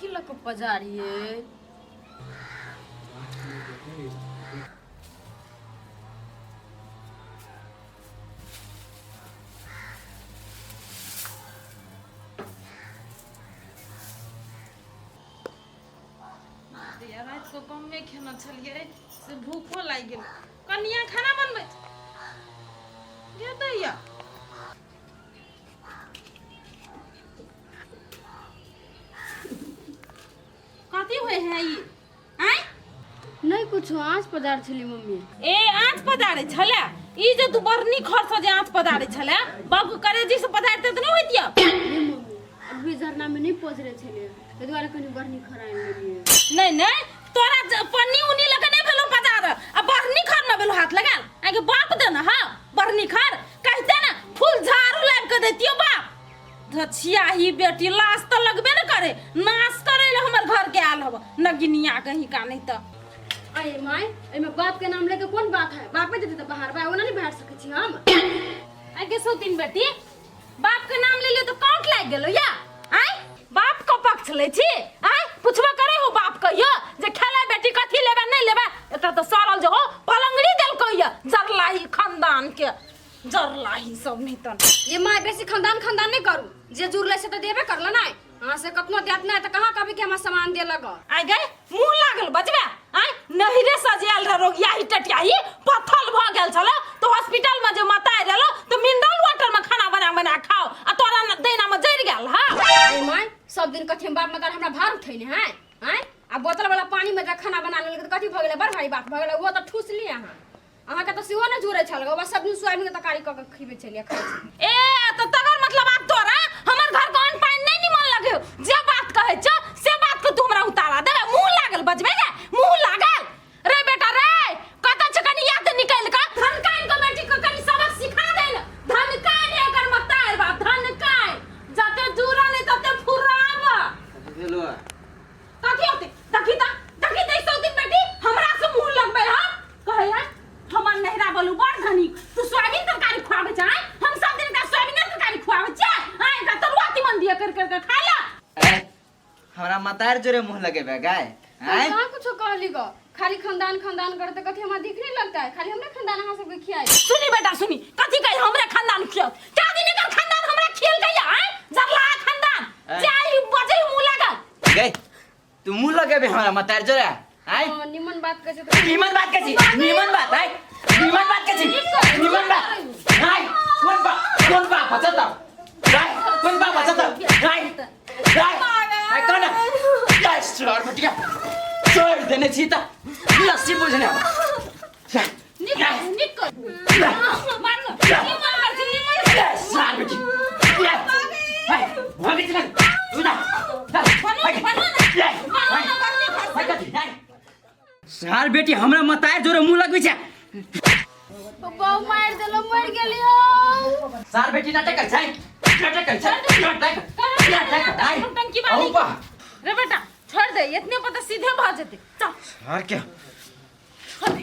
कथी लऽ कऽ पजारियै? राति कऽ कमे खेने छलियै से भूखो लागि गेलै। कनिया खाना बनबै गे दैया। कथी होइ है ई? आँय? नहीं कुछो, आँच पजार छली मम्मी। ए, आँच पजारै छलै ई? जे तू बरनी खरसँ जे आँच पजारै छलै, बाबू करेजी से पजारिते तऽ नहि होइतियै? नहीं मम्मी, अभी झरना में नहीं पजरे छले, ताहि दुआरे कनि बरनी खराइन लेलियै। नहीं नहीं, तोरा पन्नी उन्नी लगे नहीं भेलो पजार, आ बरनी खर न भेलो हाथ लगाल। आगे बाप दे ना। हाँ, बरनी खर कहते ना फूल झाड़ू लाबि के देतियो बाप। धछियाही बेटी, लाश तऽ लगबे ने करे, नाश करे ले हमर घर के आयल हब नगिनिया कहीं का। नहीं तऽ अरे माय, एहिमे बाप के नाम लेके कोन बात है? बापे देते तऽ बाहर बा, ओना नहीं बाहर सकै छी हम। आगे सौतीन बेटी, बाप के नाम ले लियो तो काउंट लाग गेलो या? आय, बाप के पक्ष लै छी? आय, पुछबो करे हो बाप कहियो जे खेला बेटी कथी लेबे नहीं लेबे? एतऽ तऽ सड़ल जे हो पलंगड़ी देलकै या जरलाही खानदान के, जरलाही सब नहीं तन। ये माय, बेसी खानदान खानदान नहीं करू। जे जुड़ले से तऽ देबे करल नहीं। अहाँ से कतनो देत नहीं तऽ कहाँ कभी के हमरा सामान देलक? आय गए, मुंह लागल बजबे? आय, नहिरे सजायल रह रोगियाही टटियाही पत्थल भऽ गेल छल तो हॉस्पिटल में जे मताय रहलो तो मिनरल वाटर में खाना बना बना खाओ, आ तोरा दैना में जरि गेल। हां। ए माय, सब दिन कथी हम बाप मतार हमरा भार उठैने है? आँय, आ बोतल वाला पानी में जे खाना बना लेलक तऽ कथी भऽ गेलै? बड़ भारी बात भऽ गेलै? ओहो तऽ ठूसली अहाँ। अहाँके तऽ सेहो ने जुड़ै छल, ओकरा सब दिन सोयाबीन के तरकारी कऽ के खिबै छलियै, खाइ छलियै। ए, तो तकर मतलब आब तोरा हमर घर के अन्न पानि नहीं निमन लगे? जे बात कहै छ से बात के तू हमरा उतारा देबे? मुंह लागल बजबे गे, मुंह लागल। रे बेटा रे, कत छ? कनी याद निकल के धनकाइन के बेटी के कनी सबक सिखा दे न। धनकाइन एकर मतार बाप धनकाइन, जते जुड़ा नहीं तते फुराब। भेलो? कथी होते? देखी त, देखी त, सौ दिन बेटी हमरा से मुंह लगबे। हम कहै है हमर नहिरा बोलू बड़ धनी, तू सोयाबीन तरकारी खुआबै छै? हम सब दिन का सोयाबीन तरकारी खुआबै छै? आय, का तरुआ तीमन दिए कर कर के खा ला। ए, हमरा मतार जोरे मुंह लगेबे गाय? आय, कहाँ कुछो कहली गो? खाली खानदान खानदान करते, कथी हमरा दिख नहीं लगता है? खाली हमरे खानदान अहाँ सबके खियाई। सुनी बेटा सुनी, कथी कही हमरे खानदान खियाओ? क्या दिन एकर खानदान हमरा खियल गया? आय, जरला खानदान। आय। जाई बजे मुंह लागल। गई, तू मुंह लगेबे हमरा मतार जोरे? आय? हाँ, निमन बात कहै छै तऽ निमन बात कছি, निमन बात। आय, निमन बात कছি, निमन बात। आय, कोन बाप, कोन बाप हछ त? आय, कोन बाप हछ त? आय, आय, आय, कोन? आय, सर बटिया छोड़ देने छी त लस्सी बुझने अब। निक निक मार निमन कर छी, निमन। सार बेटी, आय, भागे चला उदा। बनो बनो ना, बनो ना बरनी खर। सार बेटी, हमरा मतार जोरे मुंह लगबै छै? बहु मारि देलो, मरि गेलियो। सार बेटी, नाटक कर छै, नाटक कर छै, नाटक, नाटक। आय। टंकी वाली। औ बा। रे बेटा, छोड़ दे, इतने पता सीधे भऽ जेतै, चल। सार के छोड़ दे।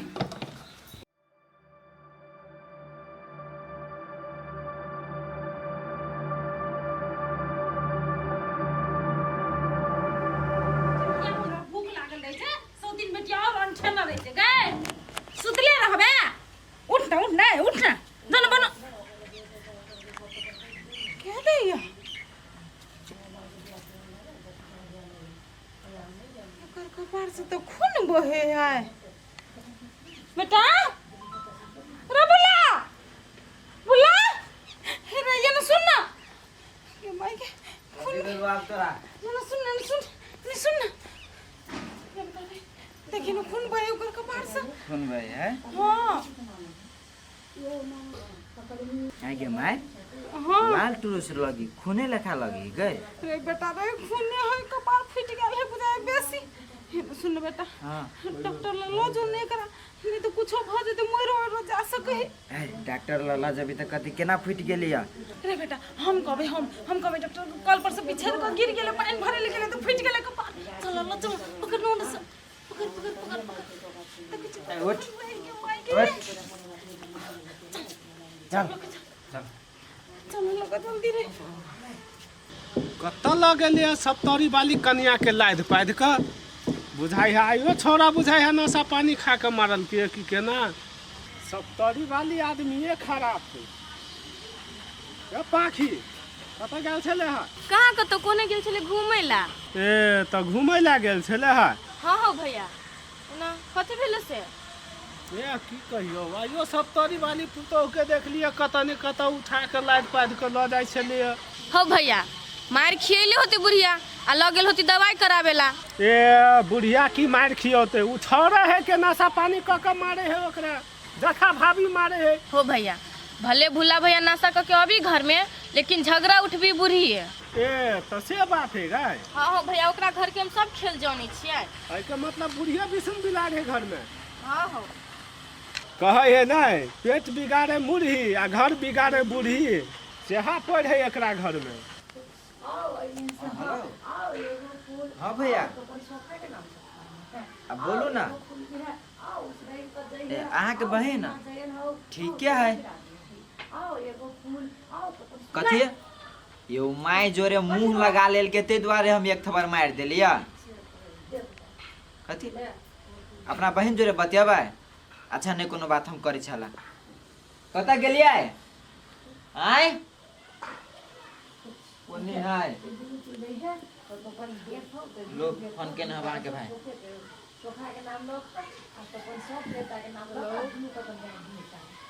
हमरा भूख लागल रहै छै, सौतीन बेटी और अनठेना रहै छै। गै, सुतले रहबे? उठ ना, उठ ना, उठ ना, जन बनो के दैया। एकर कपार से तो खून बहे है। बेटा रे, बुला बुला रे, ये ना सुन ना, ये माई के खून। ये ना सुन ना, सुन नहीं, सुन ना। ये बता रे, देखी ना, खून बहे ओकर कपार से। खून भाई है? हाँ। आइ गे my. हाँ। लाल टुरुस लगी, खूने लेखा लगी गए। रे बेटा रे, खून है, कपार फूट गेल है बुझाय बेसी। हे सुन बेटा। हाँ। डॉक्टर लग लो जो, नहीं करा नहीं तो कुछो भ जेते, मरो उरो जा सके है। ए, डॉक्टर लला जबी तऽ कथी केना फूटि गेली या? रे बेटा, हम कहबे, हम कहबे डॉक्टर के, कल पर से बिछड़ के गिर गेले, पानी भरे ले गेले तो फूट गेले कपार। चल ल, चल, पकड़ नोन से, पकड़ पकड़ पकड़ पकड़। देखै छी। ए, उठ। माय के। उठ, चल चल। चल लगा जल्दी रे। कतऽ लऽ गेलियै सप्तरी वाली कनियाके लादि पादि कऽ बुझाइ है आइयो छौड़ा बुझाइ है नशा पानी खा कऽ मारल के की केना सप्तरी वाली आदमीए खराब है ए पाखी कतऽ गेल छलै हँ कहाँ कतौ कोने गेल छलै घूमै ला ए तऽ घूमै लए गेल छलै हँ हँ हौ भैया ओना कथी भेलै से ए की कहियौ आइयो सप्तरी वाली पुतोहके देखलियै कतऽ ने कतऽ उठा कऽ लादि पादि कऽ लऽ जाइ छलियै हौ भैया मारि खियैले होती बुढ़िया आ लऽ गेल होती दवाई कराबे ला ए बुढ़िया की मारि खियौते ओ छौड़ा है के नशा पानी कऽ कऽ मारे है ओकरा जखा भाभी मारे है हो भैया भले भूला भैया नाश्ता कऽ के अबी घर में लेकिन झगड़ा उठबी बुढ़ी है ए तऽ से बात है गाय हाँ हो भैया ओकरा घर के हम सब खेल जानै छियै एहिके मतलब बुढ़िया बिसुन बिलाड़ है घर में हाँ हो कहै है नहि पेट बिगाड़े मुरही आ घर बिगाड़े बूढ़ी सेहा पढ़ है एकरा घर में हेलो हाँ भैया अब बोलू ना ए, अहाँके बहिन ठीके है कथी यौ माय जोरे मुंह लगा लेल के ताहि दुआरे हम एक थप्पड़ मारि देलियै कथी अपना बहिन जोरे बतियेबै अच्छा नहि कोनो बात हम करै छला कतऽ गेलियै आँय ओने है लोग फोन केने हब अहाँके भाई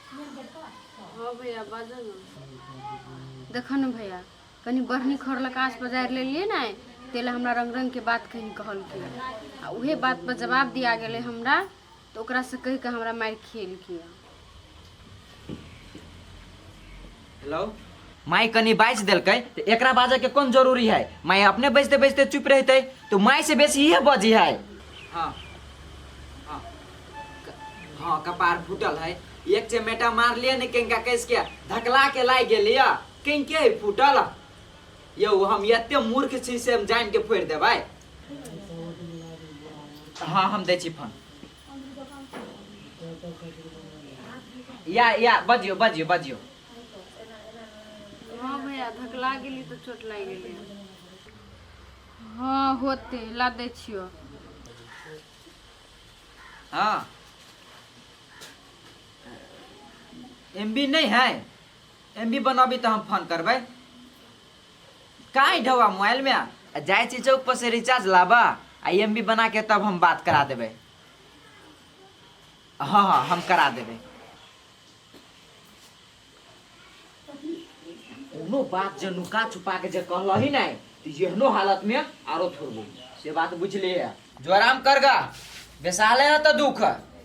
हाँ भैया बाजो ने देखो ने भैया कनि बढ़नी खरलक आस पजारि लेलियै ने ताहि लए हमरा रङ्ग रङ्गके बात कनि कहलकै आ उहे बात पर जवाब दिया गेलै हमरा तऽ ओकरासँ कहि कऽ हमरा मारि खिएलकै हेलो माय कनि बाजि देलकै तऽ एकरा बाजऽ के कोन जरूरी है माय अपने बजते बजते चुप रहतै तऽ माय से बेसी इहे बजी है हाँ हाँ हाँ कपार फूटल है एक चमेटा मार लिए ने केंका कैस के धकला के लाग गेलिया केंके है फूटल यौ हम एते मूर्ख छी से हम जान के फोड़ि देबै हाँ हम दै छी फोन या या बजियो बजियो बजियो हाँ भैया धकला गेली तऽ चोट लागि गेलै हाँ होते ला दै छियो हाँ एम बी नहीं है एम बी बनाबी तऽ हम फोन करबै काहे ढौआ मोबाइल में आ जाइ छी चौक पर से रिचार्ज लाबा आ एम बी बना के तब हम बात करा देबै हाँ हाँ हम करा देबै कोनो बात जे नुका छुपा के जे कहलही नहीं तो एहनो हालत में आरो थोड़बो से बात बुझलिए जो आराम कर गा बेसाले है तो दुख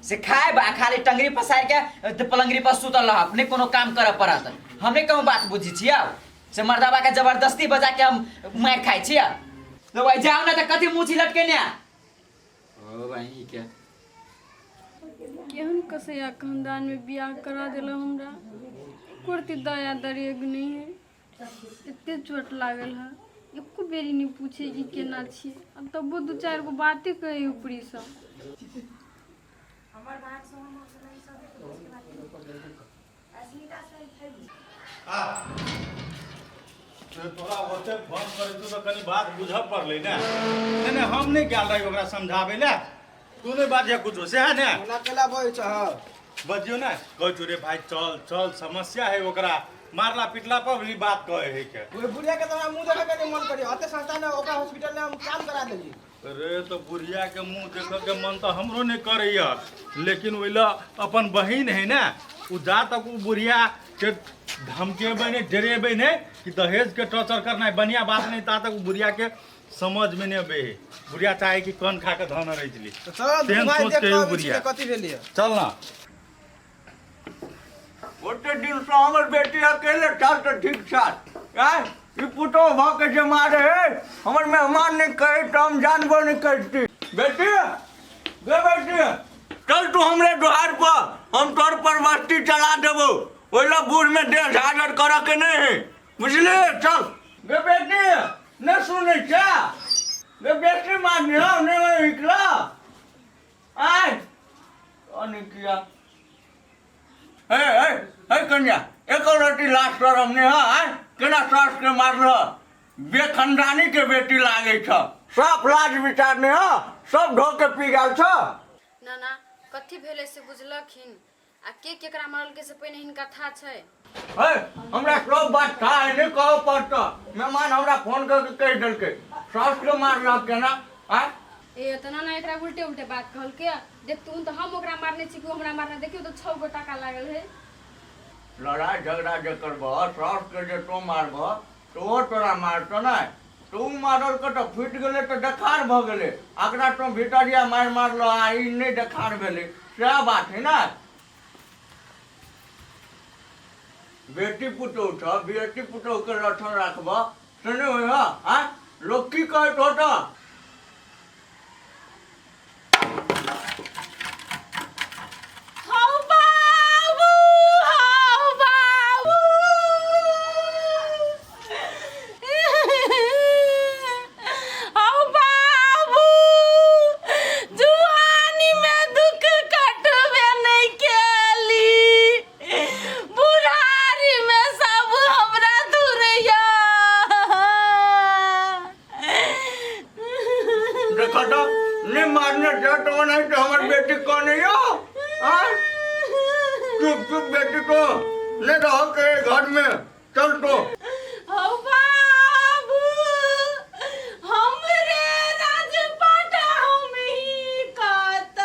से खाए बा खाली टंगरी पसार के ते पलंगरी पर सुतल रह अपने कोनो काम करे पड़त हमने कहूँ बात बुझी छियै से मर्दाबा के जबरदस्ती बजा के हम मार खाइ छियै तो भाई जाओ ना तो कथी मुँह लटके ने ओ भाई के केहन कसैया खानदानमे बियाह करा देलक हमरा एको रत्ती दया दरेग नहि है एते चोट लागल है एको बेरी नहि पूछे कि केना छियै आ तबो दू चारि गो बाते कहै ऊपरीसँ तोरा ओते फोन करै छौ तऽ कनि बात बुझऽ पड़लै ने नहि नहि हम नहि गेल रही ओकरा समझाबै लए तू नहि बाजिया कुछो सएह ने ओना केला बजै छह बजियौ ने कहै छौ रे भाई चल चल समस्या है ओकरा मारला पिटला पर भी बात कहै है के ओहि बुढ़िया के तऽ हमरा मुँह देखऽ के नहि मन करै अते सस्ता ने ओकरा हॉस्पिटल में हम काम करा देली रे तऽ बुढ़िया के मुँह देखऽ के मन तऽ हमरो नहि करैया लेकिन ओहि लए अपन बहिन है ने ओ जा तक ओ बुढ़िया के धमकेबै नहि डरेबै नहि कि दहेज के टॉर्चर करनाइ बढ़िआँ बात नहि ता तक ओ बुढ़िया के समझ में नहीं अबे है बुढ़िया चाहे कि कन खा के धन रह ली तऽ चल तेहन भाई सोच देख के कऽ उ अबै छी बुढ़िया तऽ कथी भेलियै चल ना ओते दिनसँ हमर बेटी अकेले छल तऽ ठीक छल आँय ई पुतोह भऽ के जे मारे है हमर मेहमान नहि कहै तऽ हम जानबो नहि करिती बेटी गे बेटी चल तू हमरे दुआर पर हम तोर पर बस्ती चला देबो ओहि लए बूढ़मे देह झाझर करऽ के नहि है बुझलियै चल गे बेटी नहि सुनै छै गे बेटी मारनी हौ नहि निकला आय अनिकिया हे हे हे कन्या एको रति लाज शरम नहि हँ आय केना सास के मारल बेखनदानी के बेटी लागै छ सब लाज विचार नहि ह सब ढो के पी गेल छ ना ना कथी भेलै से बुझलखिन आ के केकरा मारलकै से पहिने हिनका था छै है हमरा सब बात था है नहीं कहऽ पड़त मेहमान हमरा फोन करके कहि देलकै सास के मारलक केना आँय ए तऽ नाना एकरा उल्टे उल्टे बात कहलकै देख तू तऽ हम ओकरा मारने छी कि ओ हमरा मारने देखियौ तऽ 6 गो टाका लागल है लड़ाइ झगड़ा जे करबह सासके जे तोँ मारबह तऽ ओहो तोरा मारतौ नहि तऽ ओ मारलकै तऽ फूटि गेलै तऽ देखार भऽ गेलै अकरा तोँ भीतरिया मारि मारलह आ ई नहि देखार भेलै सएह बात है ने बेटी पुतोहु छह बेटी पुतोहुके लक्षण राखबह से नहि होइ हऽ आँय लोक की कहैत होतऽ हौ बाबू हौ बाबू हौ बाबू जुआनी में दुख कटबे नहीं केली बुढ़ारी में सब हमरा दुरैया देखो तो नहीं मारने दे तो नहीं तो हमारी बेटी कौन है यो हाँ? चुप चुप बेटी को नहीं रहो के घर में चल तो हौ बाबू हमरे राजपाट हम ही कत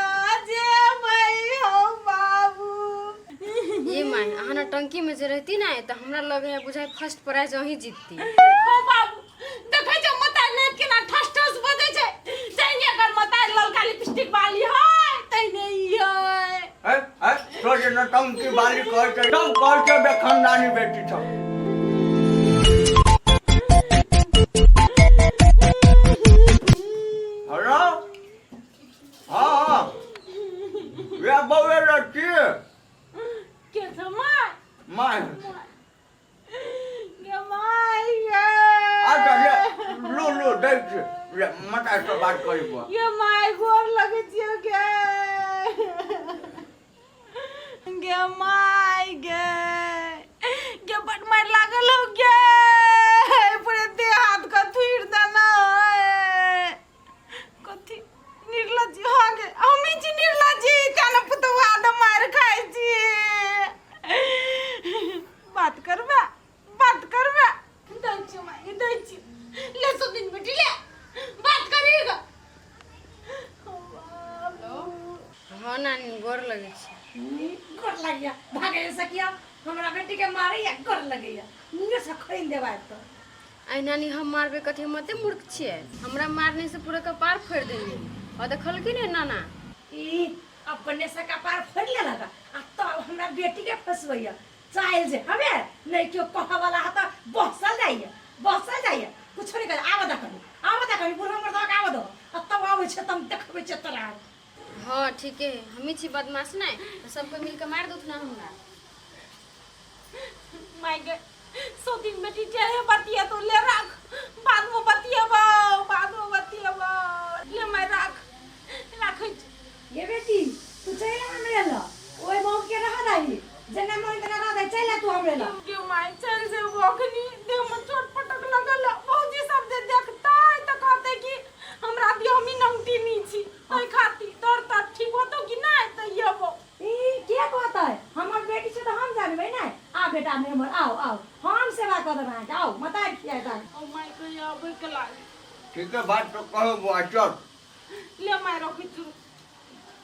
जेबै हौ बाबू ये माय अहाँ ने टंकी में जे रहती ना तऽ हमरा लगे है बुझाइ फर्स्ट प्राइज अहीं जीतती हौ बाबू देखै छै मताइ ने केना ठस ठस बजै छै जहिने एकर मताइ ललका लिपस्टिक वाली है तहिने ई है है है तो जे नटंकी वाली कहै छै एकदम कहै छै बेखनदानी बेटी छौ हेलो हाँ हाँ वएह बौए लड़की के छै माय माय गे my गे अच्छा ले लू लू दै छी ले मटा से बात करी बुआ गे my गोर लगै छियौ गे गे my गे गे बड मारि लागल हौ गे पूरे देह हाथ के थुरि देना कथी निर्लज्ज हाँ गे हमही छी निर्लज्ज तेँ ने पुतहु आदम मारि खाइ छी बात करबे बात करबे दै छियौ माय दै छियौ ले सुदिन बेटी ले बात करीगा हाँ नानी गोर लगै छी गोर लगैया भागै सकिया हमरा बेटी के मारैया गोर लगैया मुँहे से खोइन देबा तो आइ नानी हम मारबै कथी हम एते मूर्ख छियै हमरा मारने से पूरा कपार फोड़ि देली और देखलखिन ने नाना ई अपने से कपार फोड़ि लेलक आ तब हमरा बेटी के फंसबैया चाहल जे हमे नहीं केओ कहऽ वाला है तऽ बहसल जाइए बहसल जाइए कुछो नहीं करे आबऽ दऽ कनी आबऽ दऽ कनी बूढ़ा मर्दवा के आबऽ दो आ तब आबै छै तब देखबै छै तोरा हाँ ठीके है हमी छी बदमाश नहीं तो सबको मिलके मारि देथु ना हमरा माय गे सौ दिन बेटी टेढ़े बतिया तो ले राख बाद में बतियेबो बाद में बतियेबो ले माय राख राखै छी ये बेटी तू चलि आ हमरे लग ओहि मौके के रह दही जेना मन तेना रह दही चलि आ तू हमरे लग गे माय चल जेबो अखनी देह में चोट पटक लगल है। भौजी सब जे देखतै तऽ कहतै कि हमरा दियो हमही नंगटी नी छी ताहि खातिर दर्द तर्द ठीक होतौ कि नहि तऽ येबो ई के कहतै हमर बेटी छै तऽ हम जानबै ने आ बेटा नहि हमर आउ आउ हम सेवा कऽ देबै अहाँके आउ मतारि खियाए तऽ ओ my के आबै के लागे ठीक है बात तो कहो बुआ चल ले माय रखै छी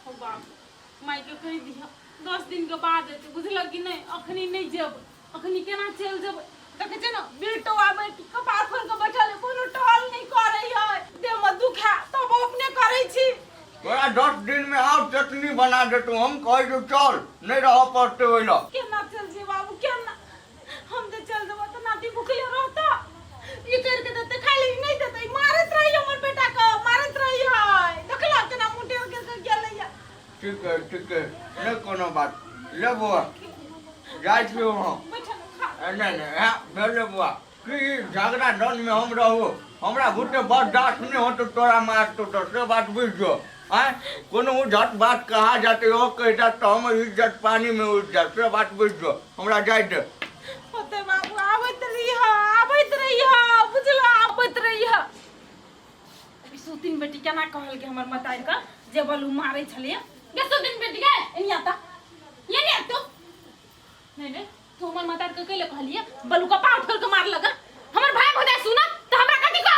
हो बाप माय के कहि दिह 10 दिन के बाद एतै बुझलक कि नहि अखनी नहि जेबै अखनी केना चलि जेबै देखै छै ने बेटो आ बेटी कपार फोड़ि के बैठल है कोनो टहल नहि करै है देह में दुखा तब अपने करै छी तोरा 10 दिन में आओ चटनी बना देतू हम कहै छौ चल नहीं रह पड़ते ओहि लए केना चल जेबै बाबू केना हम तऽ चल जेबै तऽ नाती भुखले रहता ई कर के देते खाइ लए नहि देते ई मारैत रही हमर बेटा के मारैत रही है देखला केना मुँह टेढ़ के गेलैया ठीक है ठीक है नहीं कोनो बात ले बुआ जाइ छी हम बैठल खा नहीं नहीं हाँ भेले बुआ कि झगड़ा डन में हम रहू हमरा बुते बर्दाश्त नहीं होतो तोरा मारतो तो से बात बुझ जो आय कोनो झट बात कहा जाते हो कह जात तो हमर इज्जत पानी में उड़ जात से बात बुझ जो हमरा जाय दे होते बाबू आबैत रही आबैत रही बुझला। केना कहलकै हमर मतारि के जे बलू मारै छलियै गे सुदिन बेटी गे एनी आता ये नहीं तू नहीं नहीं तू हमर माता के कैले कहलिए बलू का पाँव ठोर के मार लगा हमर भाई भोजा सुना तो हमरा कथी कह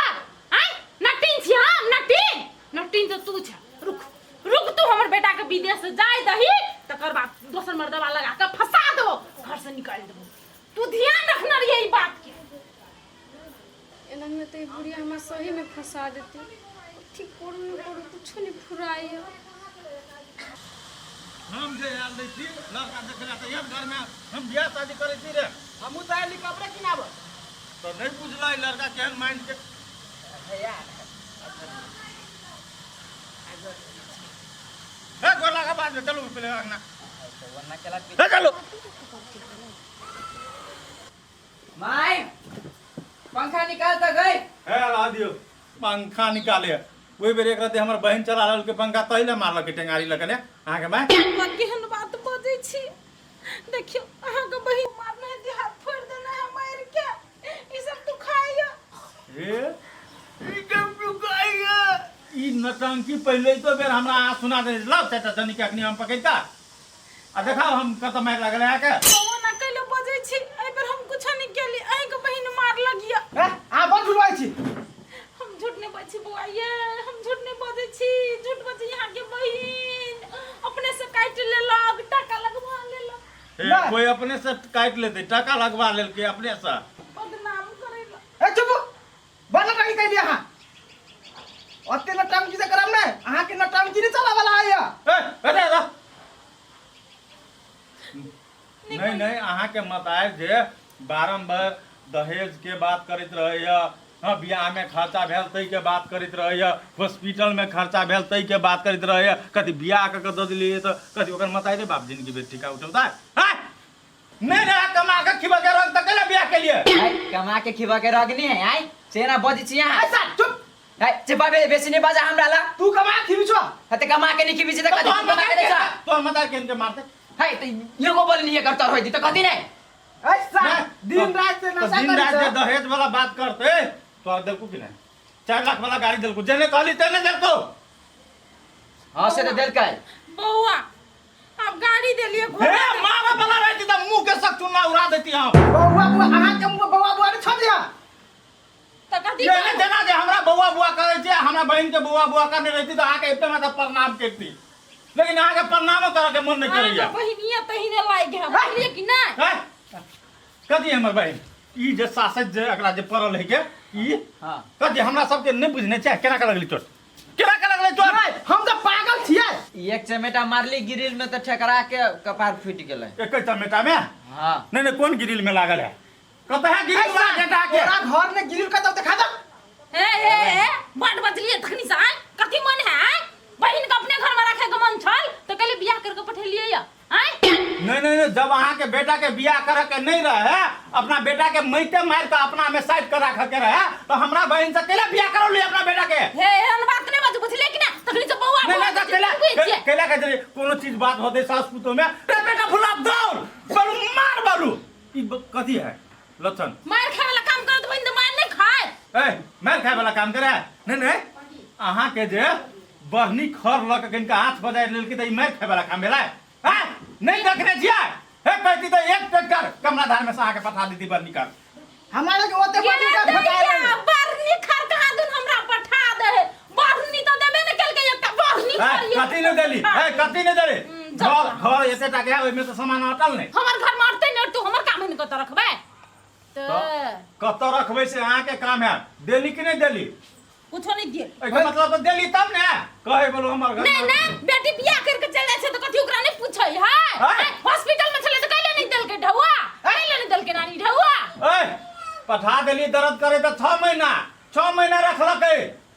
आय नटीन छी हम नटीन नटीन तो तू छ रुक रुक तू हमर बेटा के विदेश से जाय दही तकर बाद दोसर मर्दवा लगा के फंसा देबो घर से निकाल देबो तू ध्यान रखना रहिए ई बात के एनामे तऽ ई बुढ़िया हमरा सहीमे फंसा देतै कथी करू नहि करू कुछो नहि फुराइए हम जे आयल रहै छी लड़का देखै लए तऽ एक घरमे हम बियाह शादी करै छी रे हमहूँ तऽ आयल कपड़े किनाबऽ तऽ नहि बुझलै लड़का केहन माइंड के भैया हे गोला के बाद में चलू पहले अंगना वरना चला हे चलू माय पंखा निकाल तऽ गई हे ला दियो पंखा निकाले ओहि बेर एक राति हमर बहिन चला रहल के पंखा तहि ले मारलक टेंगारी लगने अहाँके माय केहन बात बजै छी देखियौ अहाँके बहिन मारने है हाथ फोड़ि देने है मारि के ई सब तू खाइया हे ई सब तू खाइया ई नौटंकी पहिले तो बेर हमरा अहाँ सुना देने लाउ चाचा जनी के अखनी हम पकड़ि कऽ आ देखाउ हम कतऽ मारि लागल अहाँके बौआ ना कैले बजै छी एहि बेर हम कुछो नहि केली अहाँके बहिन मारलक या ए, अहाँ बड़ झुलवाइ छी हम झूठ नहीं बजै छी बौआ ये हम झूठ नहीं बजै छी झूठ बजै अहाँके बहिन अपने से काटि लेलक टाका लगवा लेलक हे, नहि। कोई अपने से काटि लेतै टाका लगवा लेलकै अपने से बदनाम करै लए ए चुप बड़ नटंकी कैली अहाँ ओते नटंकी से करब ने अहाँके नटंकी नहि चलावला आइया ए, अरे अरे नहीं नहीं अहाँके मताय जे बारम्बार दहेज के बात करैत रहैया हाँ बियाह में खर्चा भेल ताहि के बात करैत रहैया हॉस्पिटल में खर्चा भेल ताहि के बात करैत रहैया कथी बियाह कऽ के दऽ देलियै तऽ कथी ओकर मताय रे बाप जिनगी बेटी का उठौता है नहीं रहा कमा के खिबा के रख त केला बियाह के लिए आइ कमा के खिबा के रगनी है आइ सेना बजै छी यहाँ ऐसा चुप आइ चेपा बेसी नहीं बजा हमरा ला तू कमा खिबी छो हते कमा के नहीं खिबी छी त कथी तू कमा के दै छ तोहर मतार के इनके मारते है त योगो बोलनी एकर तर होइती त कथी नहीं ऐसा दिन रात से तो नशा दिन रात करी जे दहेज वाला बात करते तोहर देलकू कि नहीं 4 लाख वाला गाड़ी देलकू जेने कहली तेने देलकू हां से त देलकै बौआ अब गाड़ी देलिए हे घोड़ा मारा वाला रहती त मुंह के सक चूना उड़ा देती हम बौआ बुआ अहाँ के मुँह बौआ बुआ ने छोड़ दिया तऽ कथी जेने जेना जे हमरा बौआ बुआ करै छै हमरा बहिन के बौआ बुआ करने रहती त अहाँके एते मात्र प्रणाम करती लेकिन अहाँके प्रणामो करऽ के मन नहीं करैया अहाँके बहिनिया तहिने लागि है बुझलियै कि नहि हैं? कथी हमर बहिन ई जे सासज जे एकरा जे पड़ल है के ई हां कथी हमरा सबके नहि बुझने छै केना के लगली चोट केना के लगलै चोट नहीं हम तऽ पागल छियै एक चमेटा मारली ग्रिल में त ठेकरा के कपार फूटि गेलै एके चमेटा में हां नहीं नहीं कोन ग्रिल में लागल है कतऽ है ग्रिल वाला बेटा के तोरा घर में गिरिल कतौ देखा दो हे हे हे बड बजलियै तखनी से आँय कथी मन है आँय बहिन के अपने घर में रखे के मन छल तऽ कहलियै बियाह करके पठेलियै या आँय नहीं नहीं नहीं जब अहाँ के बेटा के बियाह करे के नहीं रहे अपना बेटा के मैते मार के अपना में साइड कर रखे के रहे तो हमरा बहन से केला बियाह करौली अपना बेटा के हे एहन बात नहि बाजू बुझलियै कि नहि तखनी से बौआ नहीं बौआ नहीं तो केला बुझै छियै केला के जरिए कोनो चीज बात होते सास पुतोह में रे बेटा फुला दौड़ बालू मार बालू ई कथी है लक्षण मार खाय वाला काम करत बहिन तऽ मार नहि खाय ए मार खाय वाला काम करे नहीं नहीं अहाँ के जे बहनी खर लऽ के कनिका हाथ बजाय लेलकै तऽ ई मार खाय वाला काम भेलै हैं नहीं देखने छियै हे कहती तऽ एक ट्रैक्टर कमला धार में से अहाँके पठा देती बहनी कर हमारे के ओते ये बड़ी का फटा दैया, बरनी खर कहाँ दुन हमरा पठा दे है बरनी तो देबे ने केलकै एकटा बरनी ए, खर ये। कथी नहि देली ए कथी नहि देली जाओ। घर घर एते टा के ओहिमे से सामान अटल नहि हमर घर में अटतै नहि तू हमर काम हिनकर कतऽ रखबै तऽ कतऽ रखबै से अहाँके काम है देली कि नहि देली कुछो नहीं दिए एहिके मतलब तऽ देली तब ने कहै बोलो हमर घर नहीं नहीं बेटी बियाह करके चल जाय छै तऽ कथी ओकरा नहीं पूछै है हैं? हॉस्पिटल में छलै तऽ कैले नहीं देलकै ढौआ कैले नहीं देलकै नानी ढौआ ए पठा देली दर्द करे तऽ 6 महीना 6 महीना रखलकै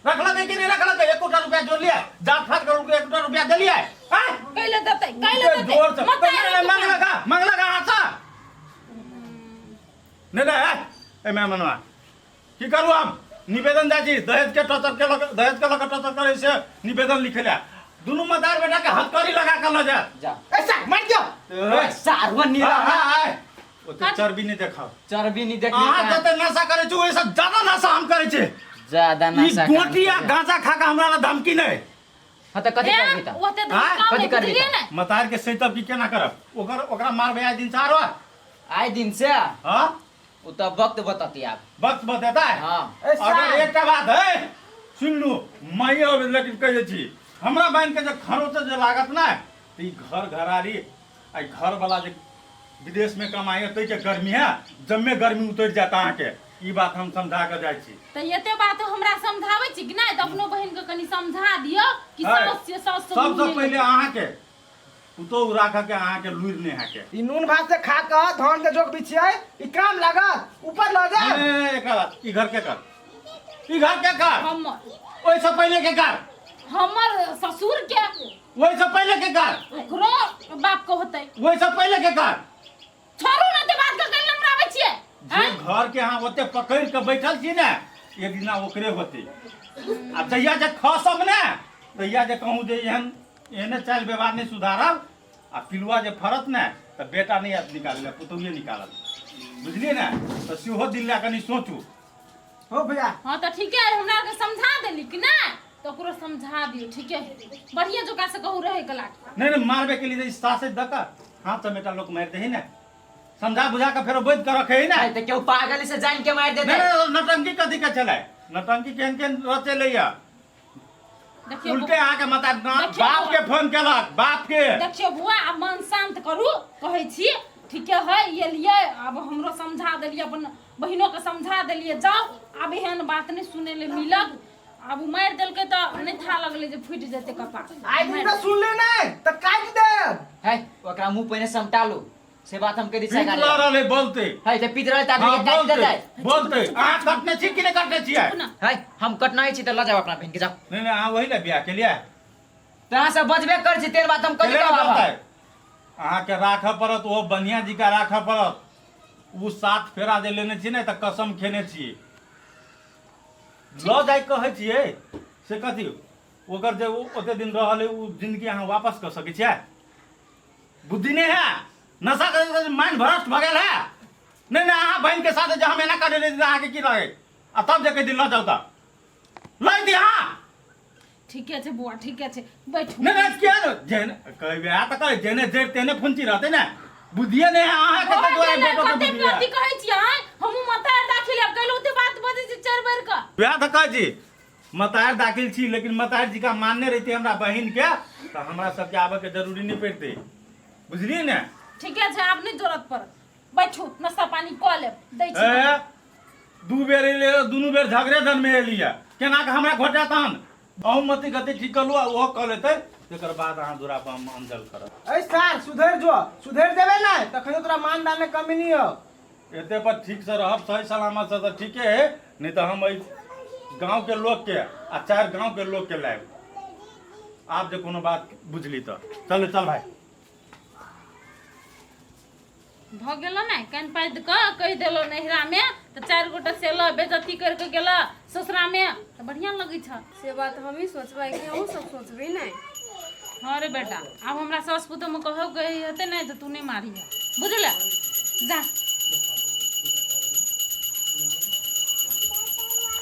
रखलकै कि नहि रखलकै एकोटा रुपया जोड़लियै जात फात करू एकोटा रुपया देलियै हैं? कैले देतै कैले देतै जोर से मत नहीं मांगलक मांगलक अहाँ से नहीं नहीं ए मैं मनवा की करू हम निवेदन जाइ छी दहेज के टॉर्चर के लग दहेज के लग टॉर्चर करै से निवेदन लिखे ला दुनू मदार बेटा के हथकड़ी लगा के ल जाए जा ऐसा मर जाओ ए, सारवा निरा आ, आ, आ, ओते चर्बी नहीं देखाओ चर्बी नहीं देख अहाँ जते नशा करै छी ओहिसँ ज्यादा नशा हम करै छी ज्यादा ई नशा काम गोटिया करे। गांजा खा के हमरा ला धमकी नहीं। हाँ तऽ कथी ए, करबी तऽ? ओते आँय? धमकाउ कथी नहि, करबी बुझलियै तऽ? ने? मतार के सैतब की केना करब? ओकर ओकरा मारबै आइ दिन से आरो? आइ दिन से? हाँ। ओ तऽ वक्त बतती आब। वक्त बतेता है? हाँ। ए अगर सार एकटा बात है सुन लू, मैं अब लेकिन कह छी हमरा बहन के जे खरोच जे लागत ना तऽ ई घर घरारी आ ई घर वाला जे विदेश में कमाई है के गर्मी है जम्मे गर्मी उतर जाता अहाँके, ई बात हम समझा के जाइ छी। तऽ एते बात हमरा समझाबै छी कि नहि? तऽ अपनो बहिन के कनि समझा दियौ कि है। साउस छियै, साउस से सबसँ मुँह नहि पहिले अहाँके पुतोहु राखऽ के अहाँके लुरि नहि अहाँके। ई नून भात से खा कऽ धान के जोक बिछियै ई काम लागत ऊपर लऽ नहीं, जाए। नहीं, नहीं, एकरा बात ई घर के कर, ई घर के कर। हमर ओहिसँ पहिले के कर। हमर ससुर के। ओहिसँ पहिले के कर। ओकरो बाप के होतै। ओहिसँ पहिले के कर। छोड़ू ने ते बात के, कहीं लमराबै छियै। जे घर के अहाँ ओते पकड़ के बैठल छी ने एक दिना ओकरे होते। आ जहिया जे खसब ने तहिया जे कहूँ जे एहन एहने चालि व्यवहार नहि सुधारब आ पिलुआ जे फड़त ने तऽ बेटा नहि आयत निकालै लए, पुतोहुए निकालत, बुझलियै ने? तऽ सेहो दिन लए कनि सोचू। हो भैया। हाँ तऽ ठीके है, हमरा आरके समझा देली कि नहि तऽ ओकरो समझा दियौ। ठीके है, बढ़िया जोका से कहू रहे के लाग। नहीं नहीं, मारबे के लिए सासे दऽ कऽ हाथ चमेटा लोक मारि दे ने, समझा बुझा के फेरो बैठ के रखे ने। तऽ केओ पागल से जान के मारि देतै। नहीं नहीं, नौटंकी कथी के छलै? नौटंकी केहन केहन रचेलैया। देखियौ उल्टे अहाँके माता देखियौ बाप के फोन केलक, बाप के। देखियौ बुआ, आब मन शांत करू, कहै छी ठीके है, एलियै आब हमरो समझा देलियै, अपन बहिनो के समझा देलियै। जाउ, आब एहन बात नहि सुनै लए मिलत। आब ओ मारि देलकै तऽ नहि था लगलै जे फूटि जेतै कपार। आइ दिन तऽ सुनले नहि तऽ काटि देब। है ओकरा मुंह पहिने समटा लू, से बात हम कहि दै पीत लऽ रहल है बोलते। है तऽ पीत रहल तऽ आदमी हाँ के काटि बोलते देतै। बोलते। अहाँ कटने छी कि नहि कटने छियै? चुप ना। है हम कटना छी तऽ लऽ जाउ अपना बहिन के, जाउ। नहीं नहीं, अहाँ वही लए बियाह केलियै। तऽ अहाँ सब बजबे करै छी तेर बात हम कथी केले कहब आब? बोलतै? अहाँके राखऽ पड़त, ओहो बढ़िआँ जिका राखऽ पड़त। ओ सात फेरा जे लेने छी ने तऽ कसम खेने छी लऽ जाइ कहै छियै से कथी ओकर जे ओ ओते दिन रहल है ओ जिंदगी अहाँ वापस कऽ सकै छियै? बुद्धि नहि है, नशा के माइंड भ्रष्ट भऽ गेल है। नहीं नहीं, अहाँ बहन के साथ जे हम एना करे रही अहाँके की लगे? आ तब जे कहि दिन लऽ जाउ तऽ लऽ दी अहाँ। ठीके छै बुआ, ठीके छै, बैठू। नहीं नहीं, किया ने जेने कहबै आ तऽ कहै जेने जेर तेने फुंची रहतै ने, बुद्धिए नहि है अहाँके तऽ भऽ दुआरे गेलै, बेटो के कते बुद्धि है। कथी कहै छी आँय? हमहूँ मतार दाखिल आब गेलहुँ ते बात बजै छी चारि बेर कऽ। वएह तऽ कहै छी मतार दाखिल छी, लेकिन मतार जी का मानने रहिते हमरा बहिन के तऽ हमरा सबके आबऽ के जरूरी नहि पड़तै, बुझलियै ने? ठीके छै, आब नहि जरूरत पड़त, बैठू नाश्ता पानी कऽ लेब, दै छी। ए, दू बेर एलियै दुनू बेर झगड़े दन में एलियै, केना के हमरा घोटा तहन अहूँ मति गति ठीक कर लू आ ओहो कऽ लेतै, तकर बाद अहाँ दूरा पर हम अंजल करब। ऐ सार सुधरि जो, सुधरि जेबै ने तखनो तोरा मान दान में कमी नहीं हो। एते पर ठीक से रहब सही सलामत से तऽ ठीके है, नहीं तऽ हम एहि गांव के लोग के आ चार गांव के लोग के लायब। आब जे कोनो बात बुझली तऽ चल चल भाई। भऽ गेलो ने कान पाति कऽ कहि देलो नैहरामे तऽ चारि गोटा से लऽ बेजती करि कऽ गेल ससुरामे तऽ बढ़िआँ लगै छ। से बात हमही सोचबै कि अहूँ सब सोचबै ने? हँ रे बेटा, आब हमरा सास पुतोहमे कहब के हेतै ने तऽ तू नहि मारिह, बुझल? जा।